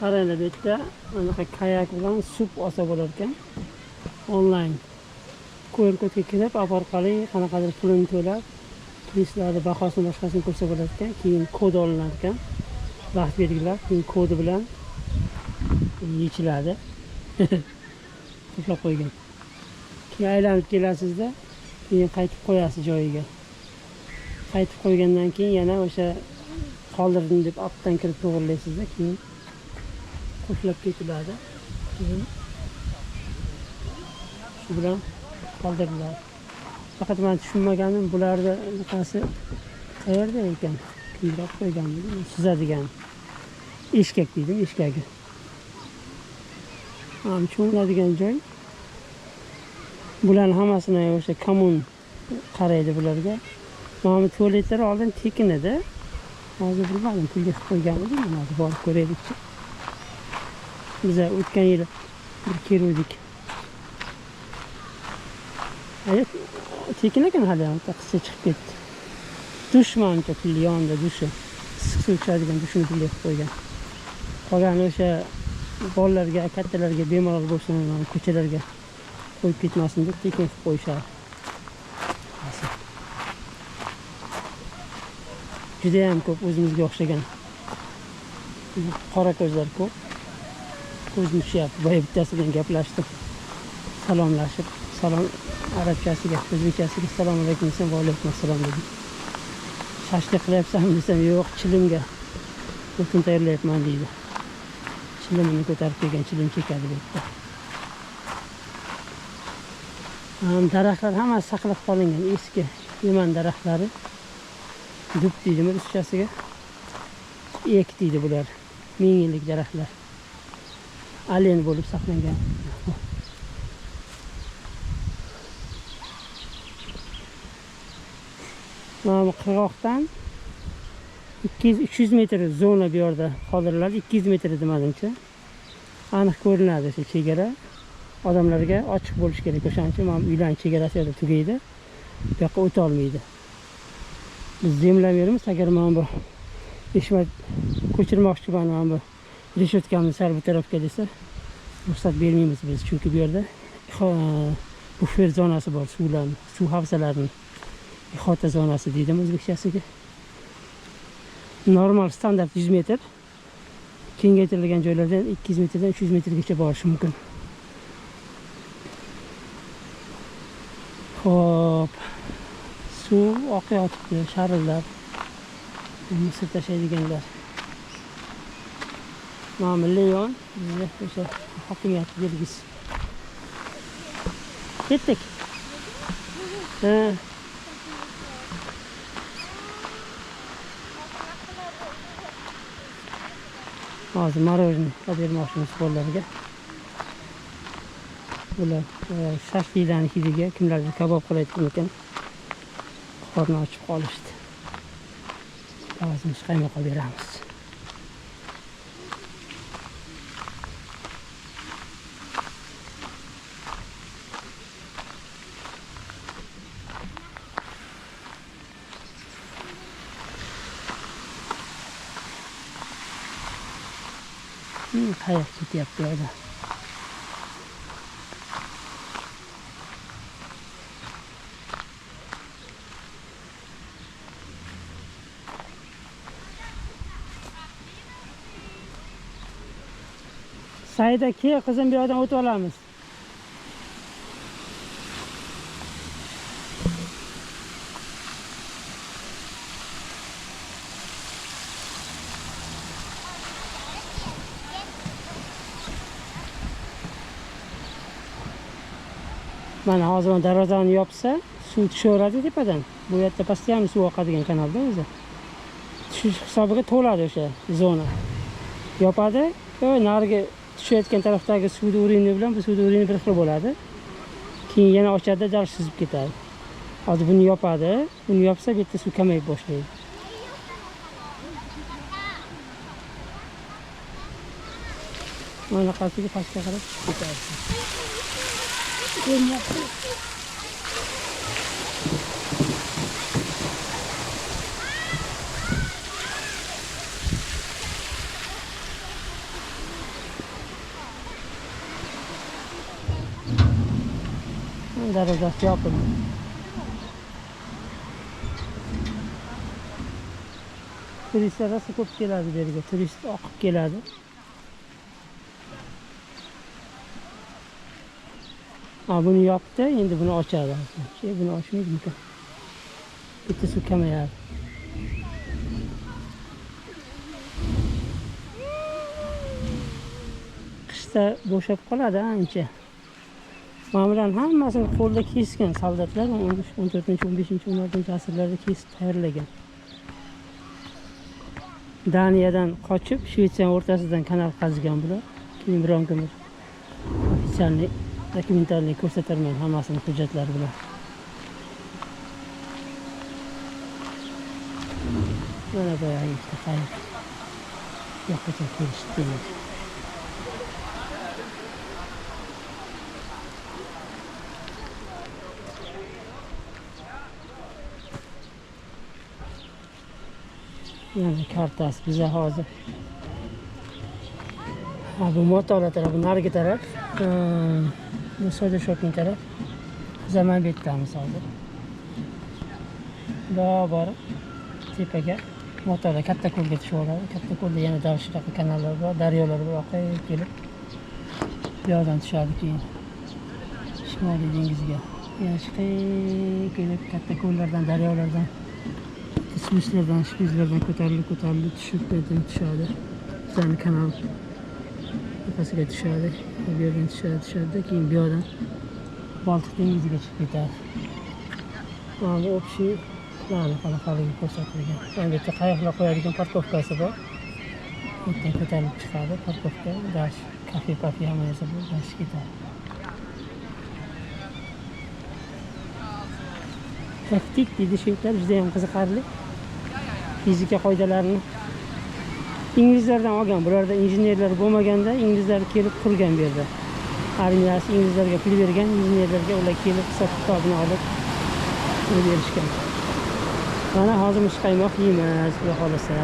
Qaranglar, bu yerda anaqa kayak bilan sup olsa bo'lar ekan. Onlayn QR kodga kirib, app orqali qanaqadir pulini to'lab, turistlarni bahosini boshqasini ko'rsa bo'lar ekan. Keyin kod olinar ekan. Vaqt belgilab, keyin kodi bilan yechiladi. Qulflab qo'ygan. Keyin aylanib kelasizda, keyin qaytib qo'yasiz joyiga. Qaytib qo'ygandan keyin yana o'sha qoldirdim deb appdan kirib to'g'rilaysizda, keyin qulflab ketiladi. Keyin shu bilan qoldiriladi. Faqat men tushunmaganim bularni bunaqasi qayerda ekan? Kimdir qo'yganmi? Suzadigan eshkak deydim, eshkagi. Mana cho'miladigan joy. Bularning hammasini o'sha kommun qaraydi bularga. Mana bu tualetlar oldin tekin edi. Hozir bilmadim, pulga qilib qo'yganmidi, mana hozir borib ko'raylikchi. Biz o'tgan yili bir keluvdik. Tekin ekan hali ham, bitta qizcha chiqib ketdi. Dush manimcha pulli yonida dushi. Issiq suv ichadigan dushini pulli qilib qo'ygan. Qolgani o'sha bolalarga, kattalarga bemalol bo'lsin, mana ko'chalarga qo'yib ketmasin deb tekin qilib qo'yishadi. Juda ham ko'p o'zimizga o'xshagan qora ko'zlar ko'p. Ko'zim tushyapti. Boya bittasi bilan gaplashdim. Salomlashib, salom arabchasiga, o'zbekchasiga assalomu alaykum desam, va alaykum assalom dedi. Shashlik qilyapsanmi desam, yo'q, chilimga o'tin tayyorlayapman deydi. Chilimini ko'tarib kelgan, chilim chekadi bu yerda. Daraxtlar hammasi saqlab qolingan, eski eman daraxtlari. Dub deydimi ruschasiga? Ek deydi bular. 1000 yillik daraxtlar. Alen bo'lib saqlangan. Mana bu qirg'oqdan 200-300 metr zona bu yerda qoldiriladi. 200 metr demadimcha. Aniq ko'rinadi o'sha chegara. Odamlarga ochiq bo'lish kerak. O'shaning uchun mana bu uylarning chegarasi yerda tugaydi. Bu yoqqa o'ta olmaydi. Biz zemlamaymiz. Agar mana bu eshmat ko'chirmoqchiman, mana bu reshetkamni sal bu tarafga desa, ruxsat bermaymiz biz. Chunki bu yerda bufer zonasi bor, suvlarni, suv havzalarini ihota zonasi deydimi o'zbekchasiga. Normal standart 100 metr, kengaytirilgan joylardan 200 metrdan 300 metrgacha borishi mumkin. Xo'p, suv oqayotibdi, sharillab. Misr tashlaydiganlar. Mana bu Leon bizga o'sha hokimiyat belgisi. Ketdik. Ha. Hozir morojniy olib bermoqchimiz bolalarga. Bular shashliklarning hidiga kimlardir kabob qilayotgan ekan. Qorni ochib qolishdi. Hozir muzqaymoq olib beramiz. Qayoq ketyapti bu yerda. Saida, kel qizim, bu yerdan o'tib olamiz. Mana hozir mana darvozani yopsa, suv tushaveradi tepadan. Bu yerda pastda ham suv oqadigan kanalda o'zi. Tushish hisobiga to'ladi o'sha zona. Yopadi, narigi tushayotgan tarafdagi suvni urini bilan bu suvni urini bir xil bo'ladi. Keyin yana ochadi, dal suzib ketadi. Hozir buni yopadi, buni yopsa bu yerda suv kamayib boshlaydi. Mana qasiga pastga qarab tushib ketadi. Ko'rinyapti. Darvozasi yopildi. Turistlar rosa ko'p keladi bu yerga. Turist oqib keladi. Ha, buni yopdi, endi buni ochadi. Buni ochmaydimikan? Bitta suv kamayadi. Qishda bo'shab qoladi ancha. Mana bularni hammasini qo'lda kesgan soldatlar 14, 15, 16 asrlarda kesib tayyorlagan. Daniyadan qochib, Shvetsiyaning o'rtasidan kanal qazgan bular. Keyin biron kun ofitsialniy, dokumentalniy ko'rsatarman hammasini hujjatlari bilan. Mana boyagi ikkita qayiq. Bu yoqqacha kelishdi. Mana kartasi biza hozir. Ha, bu Motala taraf, narigi taraf. Bu Söderköping taraf. Biz mana bu yerdamiz hozir. Bundoq borib tepaga Motala katta ko'lga tushib oladi. Katta ko'lda yana shunaqa kanallar bor, daryolar bor, oqib kelib bu yoqdan tushadi keyin Shimoliy dengizga. Yana chiqib kelib katta ko'llardan, daryolardan, sluslardan, shpizlardan ko'tarilib, ko'tarilib tushib, bu yerdan tushadi. Bizlarni kanal tepasiga tushadi. Bu yerdan tushadi, tushadi, keyin bu yoqdan Boltiq dengiziga chiqib ketadi. Mana bu общий plani qanaqaligi ko'rsatilgan. Mana bu yerda qayiqlar qo'yadigan parkovkasi bor. Bu yerdan ko'tarilib chiqadi, parkovka, dash, kafe, pafe hamma narsa bor, dash ketadi. Hektik deydi shvedlar, juda ham qiziqarli. Fizika qoidalarini inglizlardan olgan. Bularda injenerlar bo'lmaganda inglizlar kelib qurgan bu yerda. Armiyasi inglizlarga pul bergan, injenerlarga ular kelib hisob kitobini olib qurib berishgan. Mana hozir muzqaymoq yeymiz, xudo xolasa.